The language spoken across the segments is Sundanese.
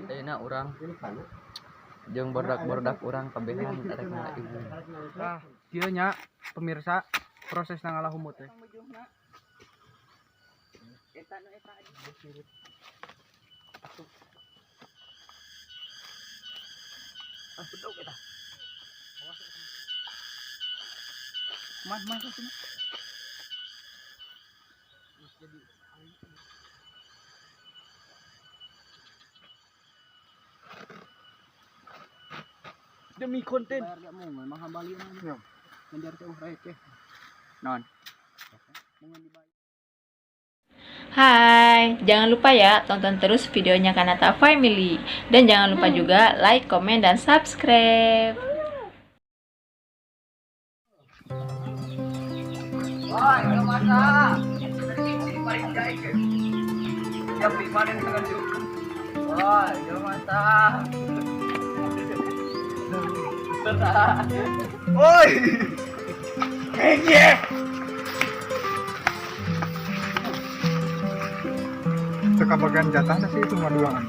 Ayeuna urang jeung barudak-barudak urang kabehan rek ngala iwung. Nah, kieu nya pemirsa proses ngala humut teh. Mas, mas, mas. Demi konten. Non. Hai, jangan lupa ya tonton terus videonya Kanata Family. Dan jangan lupa juga like, komen, dan subscribe. Wah, ayo masak. Jam 5 dan setengah. Wah, ayo masak. Oi. Teka bagian jatah sih itu mah dua kan.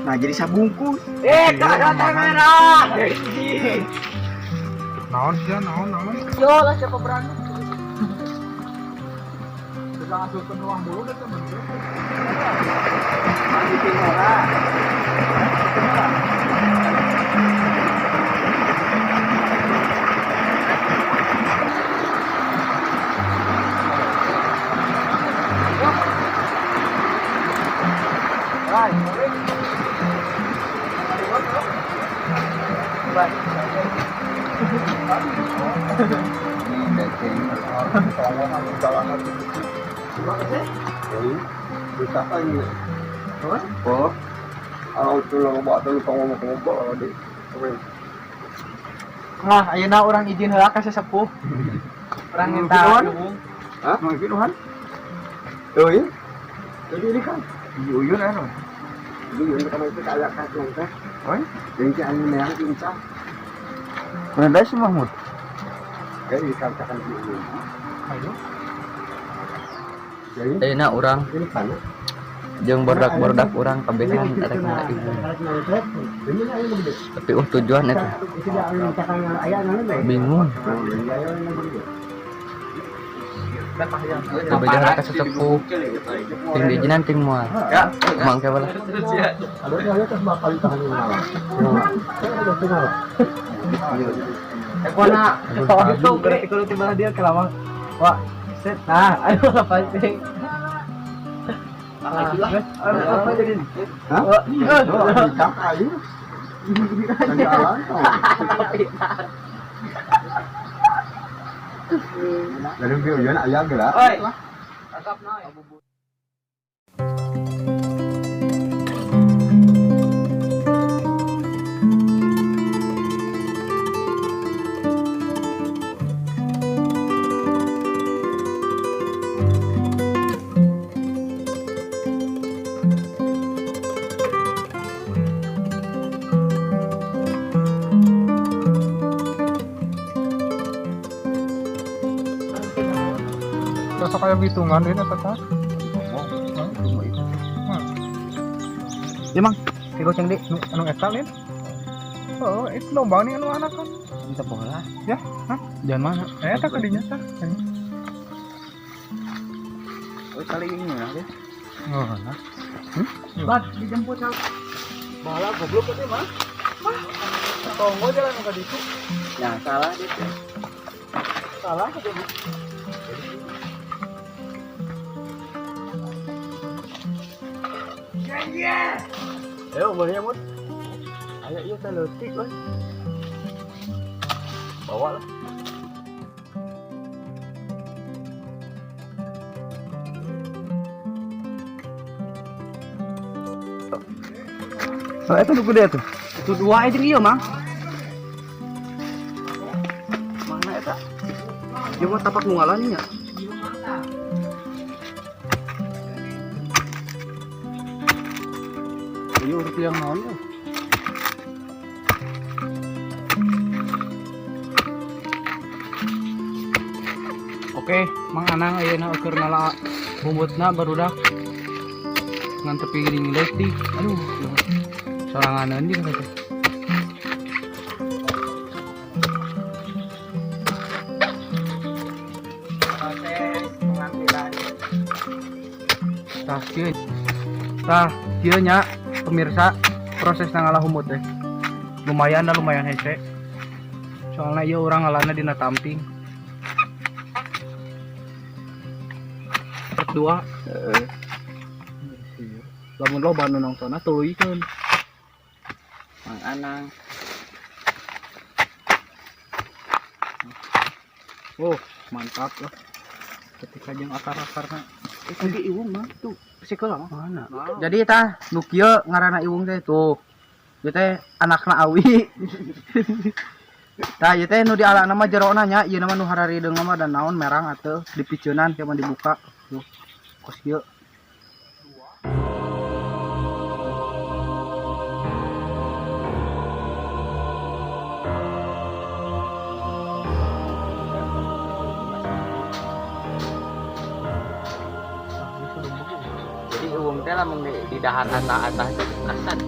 Nah, jadi sabungkus. Eh, tak ada merah. Naon sih ya, naon naon. Yo lah siapa berani. Kita ngasupkeun uang dulu deh temen. Oh. Nah, ayeuna urang izin heula ka sesepuh. Urang minta iwung. Hah? Mau ikut Tuhan? Oh iya. Jadi ini kan. Uyun ano? Uyun kan itu kayak kacang teh. Oi, jadi anu neang pincang. Mana si Mahmud? Kayak ikan cakan di uyun. Ayo. Jadi Ayeuna urang ini kan. jeung barudak-barudak urang kabehan rek ngala iwung. Tapi tujuan eta bingung. Bebeja heula ka sesepuh. Ting diizinan ting moal. Mangke balah. Ekona itu berarti kalau tiba dia ke lawang. Wah, set. Nah, ayo lah pancing. Apa jadi? Hah? Dari uyun ayam gerak. Oi. Tangkap noy. Rasa kayak hitungan ini eta tah. Ya, Mang. Kayak goceng di. Nu anu eta lin. Oh, itu lomba nih anu anak kan. Minta bola. Ya, hah? Jangan mana? Eh, eta kadinya tah. Oh, kali ini ya. Oh, nah. Bat, dijemput sama. Malah goblok itu mah. Tonggo jalan ke ditu. Ya, salah dia. Salah ke dia. Ayo, boleh ya, Mut. Ayo, iya, kita letik, oi. Bawa lah. Oh, itu gede tuh. Itu dua itu iya, Mang. Mana eta? Dia mau tapak nungalan ya. Iya, urut yang naon ya. Oke, Mang Anang ayeuna keur ngala bumbutna barudak ngan tepi geuning leutik. Aduh. Soranganeun juga teh. Proses pengambilan. Tah kieu. Tah kieu nya pemirsa, proses ngala humut teh. Lumayan dah, lumayan hese. Soalnya ieu urang ngalana dina tamping. Part 2. Heeh. Lamun loba nu nongtonna tuluykeun. Mang Anang. Oh, mantap lah. Ketika jeung akar-akarna. Itu iwung mah tuh. Sikeula mah. Mana? Jadi tah nu kieu ngaranna iwung teh tuh. Ieu teh anakna awi. Tah ieu teh nu dialana mah jerona nya, ieu mah nu hararideung mah dan naon merang atuh dipiceunan kieu mah dibuka. Tuh. Kos kieu. Jadi iwung teh lamun di dahar atah teh kasat.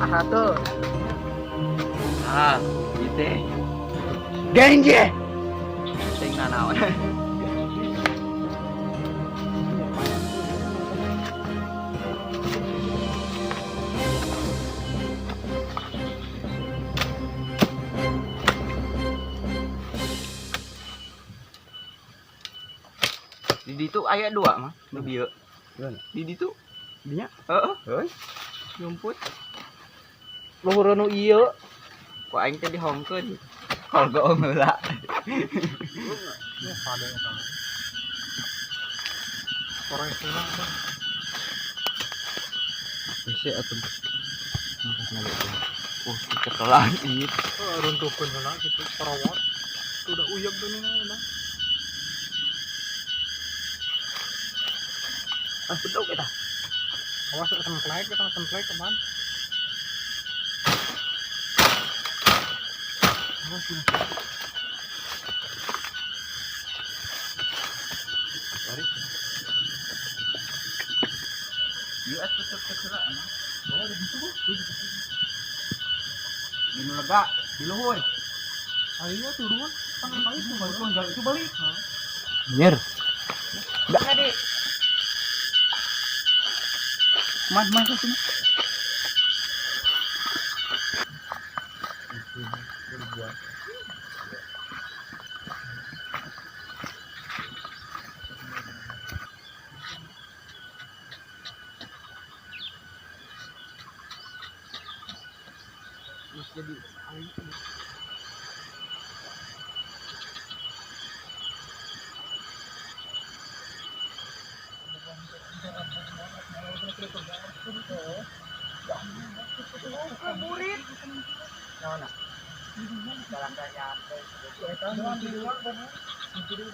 Ah tuh. Ah, gitu. Genje. Sing nanaon. Di ditu aya dua mah, nu bieu. Di ditu. Dinya? Heeh. Nyumput. Luhur nu ieu. Ku aing teh dihongkeun. Kol goong heula. Bese atuh. Oh, ketelan ini. Runtuhkeun heula kitu parowot. Udah uyeg tuh nih emang. Ah, bedog eta. Awas semplek, kita semplek kemana? Ieu atuh tek heula emang. Oh, di situ. Di nu lega, di luhur. Ayo turun, kan balik tuh, balik tuh, itu balik. Nyer. Enggak, Dik. Mas, mas sini.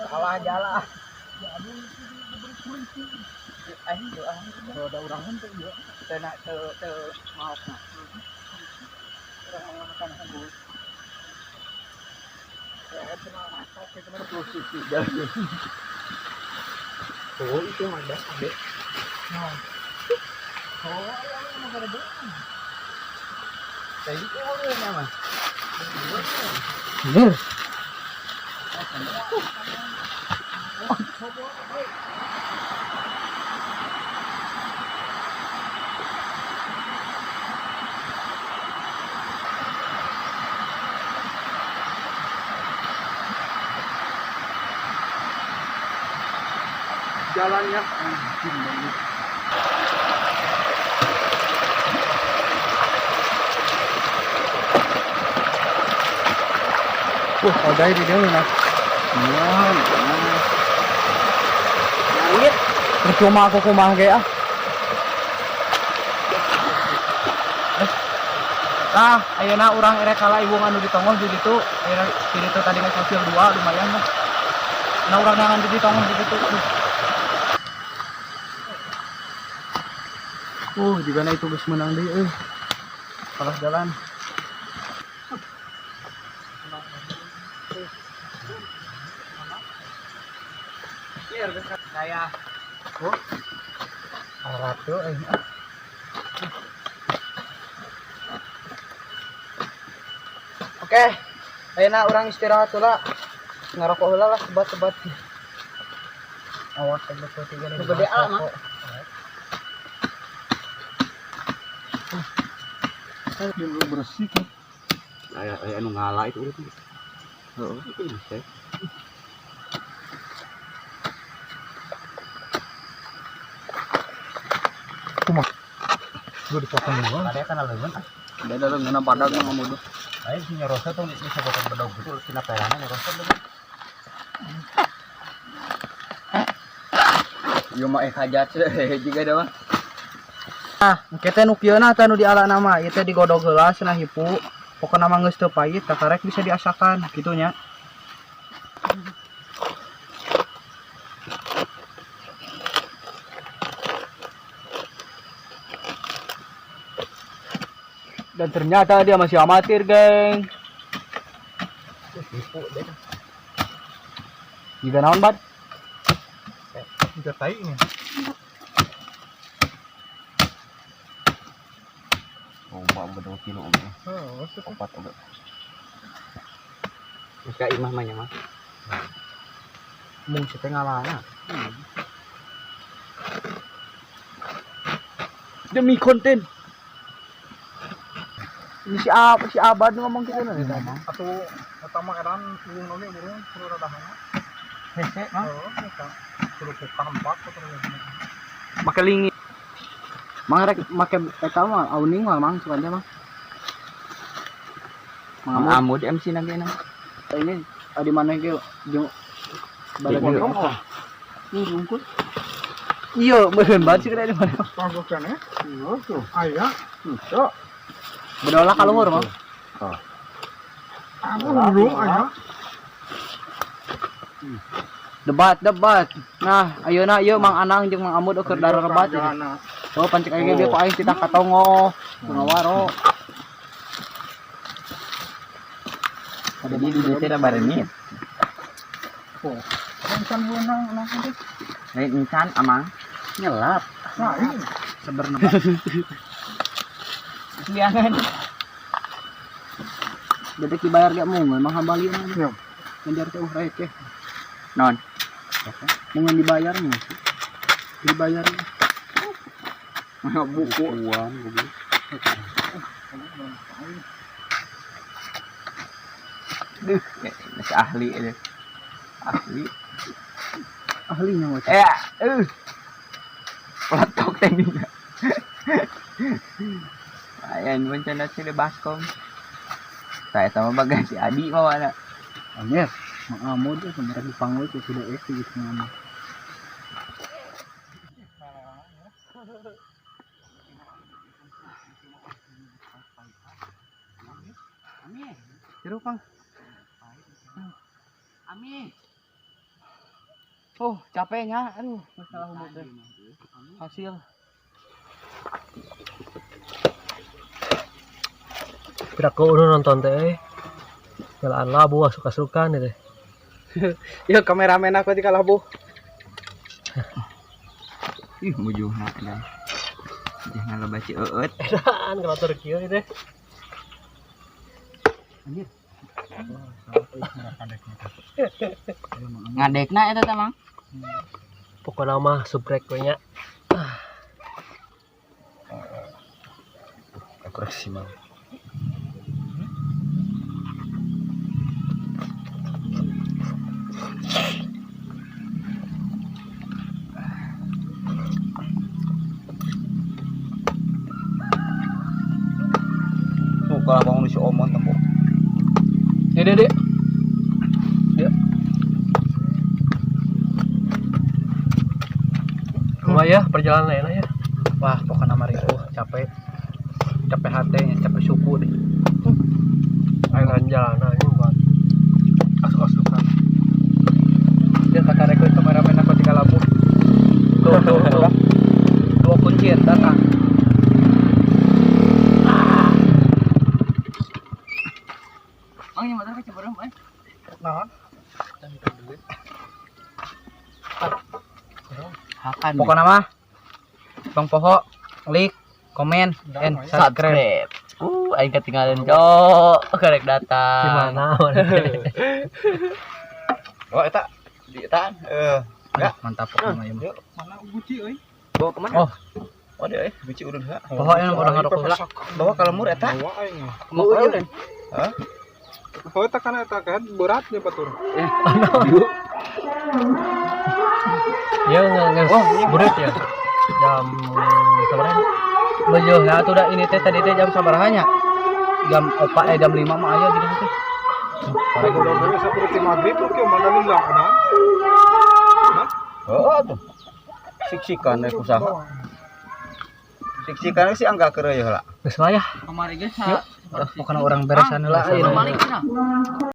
Salah jalan. Kalau ada orang kan tuh iya. Teu na teu teu maokna. Urang makan unggul. Oh, itu ada ade. Oh, ayam mah ada. Tadi itu urang mah. Bener. Jalannya anjing banget. Wah, odai di dia nah. Percuma aku kumaha ge ah. Tah, ayeuna urang erek kalah iwung anu di tonggoh di ditu. Ayeuna di ditu tadi geus hasil 2 lumayan lah. Nah urang neangan di tonggoh di ditu. Aduh. Juga na itu geus meunang deui euy. Salah jalan. Saya. Oh. Ratu euy. Oke, ayeuna urang istirahat heula. Ngarokok heula lah sebat-sebat. Awak teh betul tiga. Nu gede ala mah. Bersih kan. Aya aya anu ngala itu urut. Heeh, itu bisa. Gue dipotong dulu. Ada kan leungeun ah. Beda leungeunna badag mah ngamuduh. Ayo si nyarosa tuh bisa potong bedog gitu tina perana nyarosa bedog. Ieu mah hajat juga ada mah. Nah, engke teh nu kieu na teh nu diala nama, ieu teh digodog heula cenah hipu. Pokona mah geus teu pahit, kakarek bisa diasakan kitu nya. Dan ternyata dia masih amatir, geng. Juga naon, Bad? Udah tai nih. Oh, mak bedog kilo oge. Oh, Opat oge. Geus ka imah mah nya mah. Mung setengah ngalana. Demi konten. Ini si, si Abad ngomong gitu nih. Atau eta mah edan urung oge burung kudu radahanna. Hese, mah. Heeh, eta. Kudu buka empat atau Make lingi. Mang rek make eta mah auning mah mang suka mah. Mang Mang Amud Amud MC na ge na. ini di mana ge jeung badak Iya. Ini bungkus. Iya, meureun banget sih kena di mana. Bagus kan ya? Iya tuh. Aya. Tuh. Bedola ka luhur mah. Aku burung aya. Debat, debat. Nah, ayeuna ieu Mang Anang jeung Mang Amud keur darebat. Oh, pancek aing ge bieu ku aing titah katongo, ngawaro. Jadi di dieu teh da bareungit. Encan beunang nang teh. Lain encan amang. Nyelap. Nah, ini. Sebenarnya. Biangan. Detik dibayar gak mau emang hambali mah. Iya. Ngejar teh receh. Non. Mun dibayar mah. Dibayar. Buku. Uang goblok. Duh, masih ahli itu. Ahli. Ahlinya mah. Peletok tadi. Ayan, bencana sila baskom. Saya sama bagai si Adi mah mana. Anjir, Mang Amud teh sebenarnya dipanggil ke sudah gitu Mang Amud. Seru, Kang. Amin. Oh, capeknya. Aduh, masalah umur teh. Hasil. Tidak kau udah nonton teh. Jalan labu suka-suka nih teh. Ya kameramen aku di labu. Ih, mujuhna dah. Jangan lo baca eueut. Edan kalau kieu teh. Anjir. Ngadekna eta teh, Mang. Pokoknya mah subrek we nya. Koreksi mang. Tuh kalau bangun si omon tempo. Ini deh, Dek. Dek. Kumaha ya perjalanan enak ya. Wah, pokoknya mah ripuh, capek. Capek hati, capek suku deh. Ayo jalan ini buat Asuk-asukan. Dia kata rekod kameramen aku tinggal labu. Tuh, tuh, tuh. Dua kuncir datang. Mang yang motor ke Ciberem euy. Nah, Hakan. Pokoknya mah Bang Poho, like, komen, and subscribe. Subscribe. Aing ketinggalan, cok. Karek datang. Gimana? Oh, eta di etaan. Eh, Aduh, mantap pokoknya mah ieu mah. Mana guci euy? Bawa kemana? Oh. Oh, dia guci urut heula. Pokoknya urang ngarokok heula. Bawa ka lembur eta. Bawa aing. Mau euy. Hah? Oh, eta kana eta kan beratnya batur. Ya nggak berat ya. Jam sabaraha? Bejuh nah tuh dah ini teh tadi teh jam sabaraha nya? Jam 4 jam 5 mah aya gitu teh. Udah udah seperti maghrib oke mana lila nah. Oh, tuh. Siksikan we usaha. Siksikan we si angga keur heula. Geus lah ya. Kamari geus. Pokoknya urang beresan heula. Balik cenah.